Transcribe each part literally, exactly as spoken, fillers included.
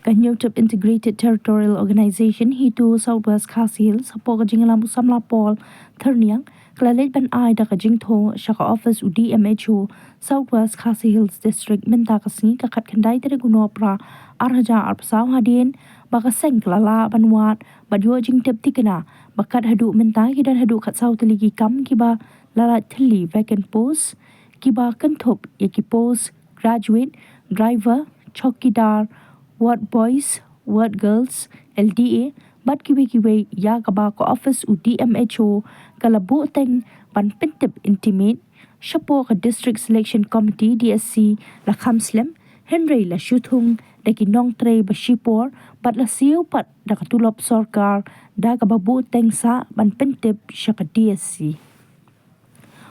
Ka Hynñiewtrep Integrated Territorial Organization HITO South West Khasi Hills hapoh ka jingïalam u samla Paul Thyrniang ka la leit ban ai da ka jingthoh sha ka office u D M H O South West Khasi Hills District mynta ka sngi ka khatkhyndai tarik u Nohprah arhajar arphew saw hadien ba ka seng ka la lah ban wad bad ïoh jingtip thikna ba kat haduh mynta ki don haduh khatsaw tylli ki kam kiba la lait thylli, vacant post, kiba kynthup ïa ki post graduate, driver, chowkidar, ward boys, ward girls, L D A bad kiwei kiwei, ïa kaba ka office u D M H O ka la buh teng ban pyntip intimate. Shapoh ka District Selection Committee, D S C, la kham slem, hynrei la shu thung da ki nongtrei ba shipor bad la siew pat da ka tulop sorkar da kaba buh teng sah ban pyntip sha ka D S C.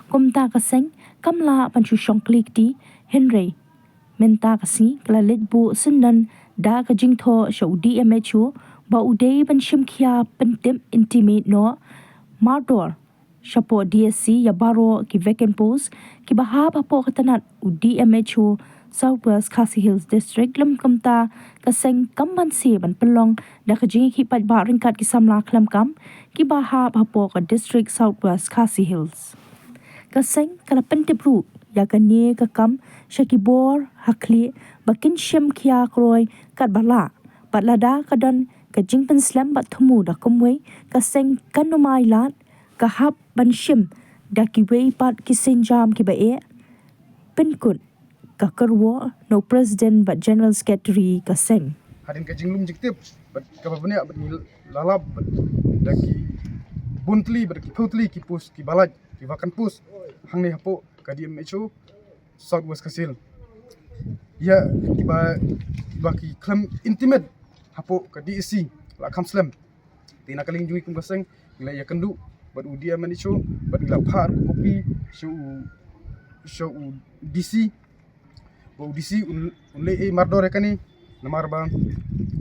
Kumta ka seng kam lah ban shu shong khlieh kti, hynrei mynta ka sngi ka la leit buh syndon da ka jingthoh sha u D M H O ba u dei ban shim khia pyntip intimate noh mardor shapoh D S C ïa baroh ki vacant post kiba hap hapoh ka tnat u D M H O South West Khasi Hills District. Lym kumta ka seng kam banse ban pynlong da ka jingïakhih paidbah ryngkat ki samla khlem kam kiba hap hapoh ka District South West Khasi Hills. Ka seng ka la pyntip ruh ïa kane ka kam sha ki bor ha khlieh ba kin shim khia kroi katba lah bad lada ka don ka jingpynslem bad thmu da kumwei, ka seng kan ym ailad, ka hap ban shim da kiwei pat ki sienjam kiba eh. Pynkut ka kyrwoh na u President bad General Secretary ka seng. Hadien ka jinglum jingtip bad kaba bniah bad ngi la lap bad da ki bun tylli bad ki phew tylli ki post kiba lait, ki vacant post hangne hapoh ka D M H O South West Khasi Hills. Ïa kiba, kiba ki khlem intimate hapoh ka D S C la kham slem. Te na ka liang jong ngi kum ka seng ngi la ïakynduh bad u D M H O bad ngi la phah ruh ka kopi sha u, sha u D C, ba u D C un, un leh ei mardor ïa kane. Namar ba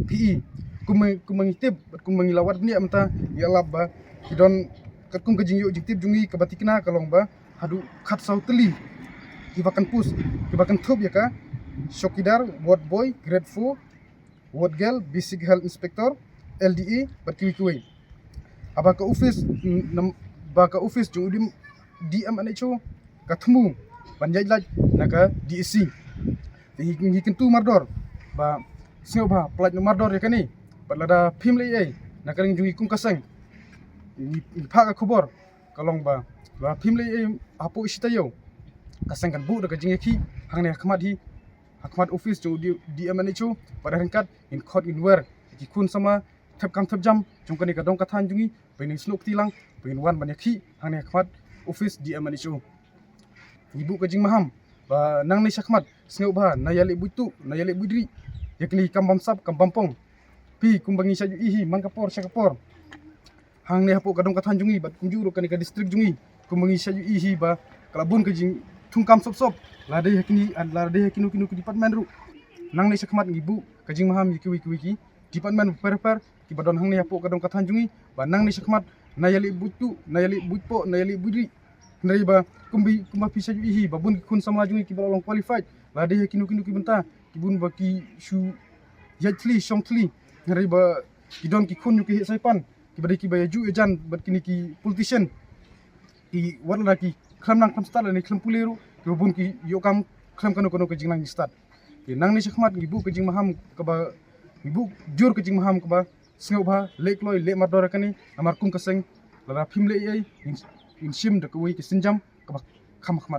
phi i, kumba, kumba ngi tip bad kumba ngi la wad bniah mynta, ngi la lap ba ki don, katkum ka jingïoh jingtip jong ngi kaba thikna ka long ba haduh khatsaw tylli ki vacant post kiba kynthup ïa ka chowkidar, ward boy, grade four, ward girl, basic health inspector, L D A bad kiwei kiwei. Haba ka office, mm, nam-, ba ka office jong u D M, D M H O ka thmu ban ïaid lait na ka D S C. Te ngi, ngi kyntu mardor ba sngewbha pyllait noh mardor ïa kane. Bad lada phim leh ei ei na ka liang jong ngi kum ka seng, ngi, ngi phah ka khubor ka long ba lada phim leh ei ei hapoh shi taïew, ka seng kan buh da ka jingïakhih hangne ha khmat hi, ha khmat office jong u D-, D M H O, bad ha ryngkat ngin khot ngin wer ïa ki khun samla thep kam thep jam jong kane ka dong ka thaiñ jong ngi ba ngin snoh kti lang, ba ngin wan ban ïakhih hangne ha khmat office D M H O. Ngi buh ka jingmaham ba nangne shakhmat sngewbha na ïaleh buit tuh, na ïaleh buit rieh ïa kine ki kam bamsap kam bampong. Phi, kumba ngi shait ïohi man ka por sha ka por hangne hapoh ka dong ka thaiñ jong ngi bad kumjuh ruh kane ka district jong ngi, kumba ngi shait ïohi ba ka la bun ka jingthung kam sop sop, la dei ha kine, la dei ha kino kino ki department ruh. Nangne shakhmat ngi buh ka jingmaham ïa kiwei kiwei ki department bapher bapher kiba don hangne hapoh ka dong ka thaiñ jong ngi ba nangne shakhmat na ïaleh buit tuh, na ïaleh buit poh, na ïaleh buit rieh. Hynrei ba kumba, kumba phi shait ïohi ba bun ki khun samla jong ngi kiba la long qualified, la dei ha kino kino ki bynta, ki bun ba ki shu ïaid thylli shong thylli. Hynrei ba ki don ki khun jong ki heh saipan kiba dei kiba ïajuh ïajan bad kine ki politician, ki wat lada ki khlem nang khlem stad lane khlem pule ruh, kiba bun ki ïoh kam khlem kano kano ka jingnang jingstad. Te nangne shakhmat ngi buh ka jingmaham kaba, ngi buh jur ka jingmaham kaba sngewbha leh kloi leh mardor ïa kane, namar kum ka seng lada phim leh ei ei ngin, ngin shim da kawei ka sienjam kaba kham ha khmat.